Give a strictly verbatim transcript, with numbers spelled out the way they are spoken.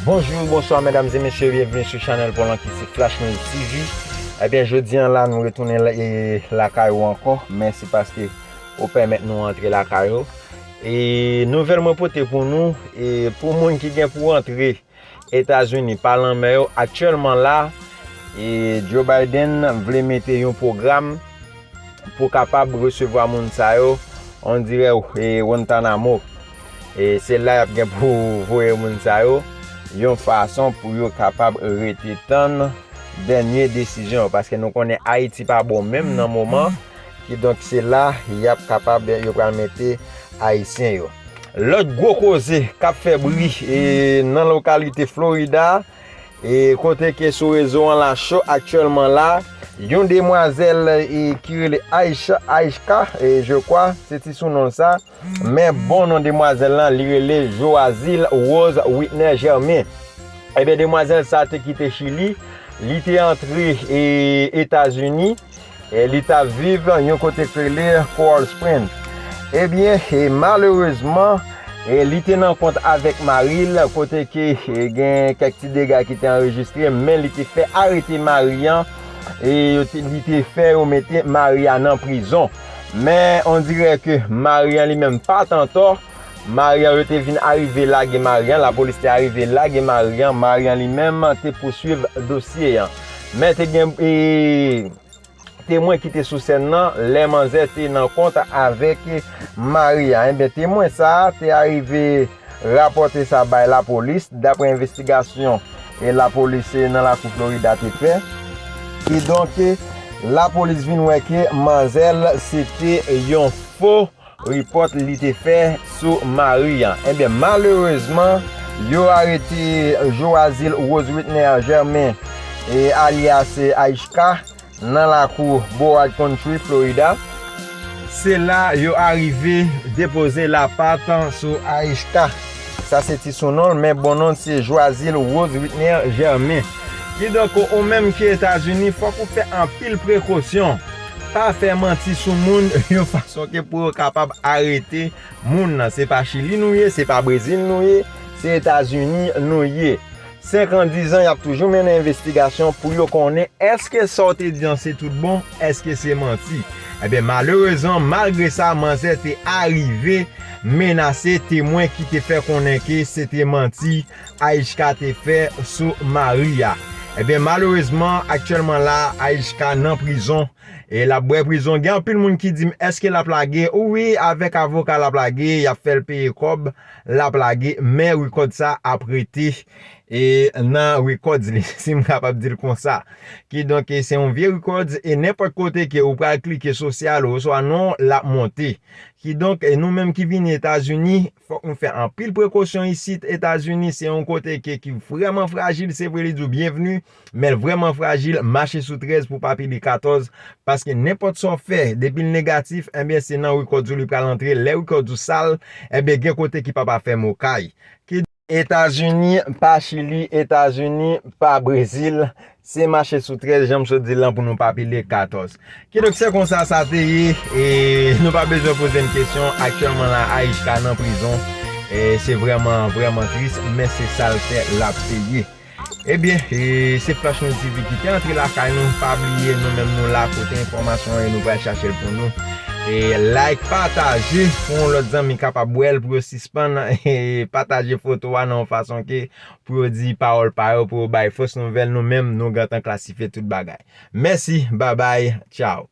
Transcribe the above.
Bonjou, bonswa, medam e mesye, byenveni sou chanèl pa w lan ki se Flash News T V. Ebyen, jodi a la, nou retounen la, e, lakay ou ankò. Mèsi paske ou pèmèt nou antre lakay ou. E nouvèl mwen pote pou nou, e pou moun ki gen pou antre Etazini pa lanmè yo, aktyèlman la, e Joe Biden vle mete yon pwogram pou kapab resevwa moun sa yo, on dirè, e, Guantanamo. E se la y ap gen pou voye moun sa yo, yon fason pou yo kapab rete tann dènye desizyon yo, paske nou konnen Ayiti pa bon menm nan moman, kidonk se la y ap kapab, yo pral mete Ayisyen yo. Lòt gwo koze k ap fè bri, e, nan lokalite Florida, e kote ke sou rezo an la cho aktyèlman la, yon demwazèl, e, ki rele Aisha, Aishka, e, je kwa, se ti sounon l sa, men bon non demwazèl lan, li rele Joazil Rose Whitner Germain. Ebyen, demwazèl sa te kite Chili, li te antre, e, Etazini, e li t ap viv yon kote k rele Coral Springs. Ebyen, e malerezman, e li te nan kont avèk mari l, kote ke, e, gen kèk ti dega ki te anrejistre, men li te fè arete mari an, e yo te, li te fè yo mete mari a nan prizon. Men, on dirè ke mari an li menm pa t antò. Mari an, yo te vin arive lage mari an, lapolis te arive lage mari an, mari an li menm te pouswiv dosye an. Men te gen, e, temwen ki te sou sèn nan, lè manzè te nan kont avèk mari a. Ebyen, temwen sa a te arive rapòte sa bay lapolis, daprè envestigasyon, e, lapolis, e, nan lakou Florida te fè. Kidonk, e, lapolis vin wè ke manzè l se te yon fo repòt li te fè sou mari an. Ebyen, malerezman, yo arete Joazil Rose Whitner Germain, e, alyas Aishka, nan lakou Broward County, Florida. Se la yo arive depoze lapat sou Aishka. Sa se ti sounon l, men bon non l se Joazil Rose Whitner Germain. Kidonk, ou menm ki Etazini, fòk ou fè anpil prekosyon. Pa fè manti sou moun yon fason ke pou yo kapab arete moun nan. Se pa Chili nou ye, se pa Brezil nou ye, se Etazini nou ye. Senk an, diz an, y ap toujou mennen envestigasyon pou yo konnen èske sa w te di an se tout bon, èske se manti. Ebyen, malerezman, malgre sa, manzè te arive menase temwen ki te fè konnen ke se te manti Aishka te fè sou mari a. Ebyen, malerezman, aktyèlman la, Aishka nan prizon. E l ap bwè prizon. Gen anpil moun ki di m, èske l ap lage? Wi, avèk avoka l ap lage, y ap fè l peye kòb, l ap lage, men rekòd sa ap rete, e, nan rekòd li, si m kapab di l konsa. Kidonk, e, se yon vye rekòd, e nenpòt kote ke ou pral klike sosyal oswa non, l ap monte. Kidonk, e, nou menm ki vini Etazini, fòk nou fè anpil prekosyon isit. Etazini, se yon kote ke, ki vrèman frajil, se vre li di w byenvni, men l vrèman frajil, mache sou trèz pou pa pile katòz, paske nenpòt sa w fè, depi l negatif, ebyen, se nan rekòd ou li pral antre. Lè rekòd ou sal, ebyen, gen kote ki pa pa fèmen w kay. Ki Etazini, pa Chili, Etazini, pa Brezil, se mache sou trèz, jan m sot di l lan, pou nou pa pile katòz. Kidonk, se konsa sa te ye, e nou pa bezwen poze m kesyon. Aktyèlman la, Aishka nan prizon. E se vrèman, vrèman tris, men se sa l fè, l ap peye. Ebyen, e se Flash News T V ki te antre lakay nou. Pa bliye, nou menm nou la kote enfòmasyon an e nou pral chache l pou nou. E like, pataje pou yon lòt zanmi kapab wè l, pou yo sispann, e pataje foto a nan yon fason ke pou yo di pawòl pa yo, pou yo bay fos nouvèl. Nou menm, nou gentan klasifye tout bagay. Mèsi, babay, tchaw.